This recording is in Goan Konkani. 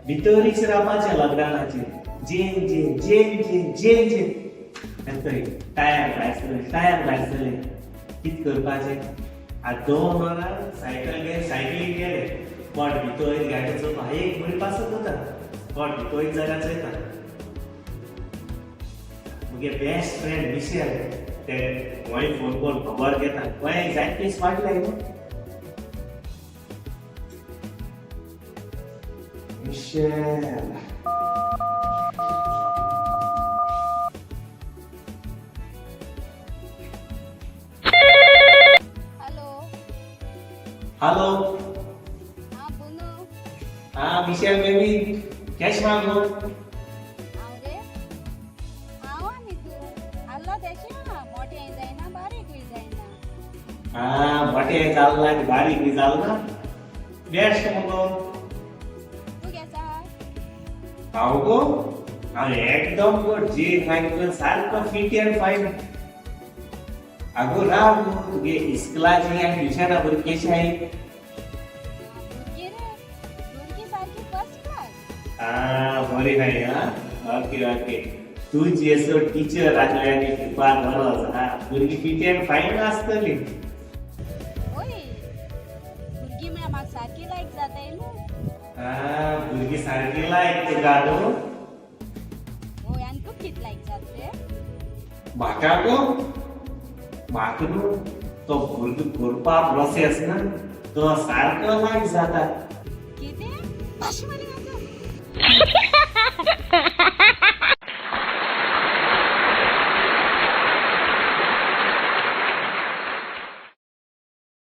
भितरीच रावपाचें लॉकडावनाचेर. जेन जेन जेन जेन जेन जेन आनी थंय टायर भायर सरले, टायर भायर सरले. कितें करपाचें आतां? 2 वरां सायकल घेवन सायकलीन गेले. पोट भितर गाडी चोवपा एक मणी पासत वता, पोट भितर जाल्यार चोयता. मुगे बेस्ट फ्रेंड मिशेल, ते गोंय फोन करून खबर घेता, गोंय जायते केस वाडले न्हू. मिशेल. हॅलो. हॅलो. हा बोनो. हा मिशेल बेबी, कॅश मागो. हांव रे, हांव आनी तूं आल्लो तेशें आहा, मोटें जायना, बारीकूय जायना. हा, मोठे चालला आनी बारीक बी चालना, बेस्ट मगो. तूं केसो आहा? हांव गो, हांव एकदम गो, जीम फायन करून सारको फिट अँड फायन. आगो राव गो, तुगे इस्कुलाची आनी ट्युशना भुरगीं कशी आहाय? भुरगीं रे, भुरगीं सारकी फर्स्ट क्लास. हा, बरी हाय. हा, ओके ओके. तूं जेसो टिचर आसले आनी शिकपाक बरो आसा, भुरगीं फिट अँड फायन आसतली. ओय, भुरगीं म्हळ्यार म्हाका सारकी लायक जाताय न्हू. हा, भुरगीं सारकी लायक तुका न्हू. हय, आनी तुका कितें लायक जाता रे? म्हाका गो, म्हाका न्हू तो भुरगो करपा प्रोसेस ना, तो सारको लायक जाता. कितें? अशें.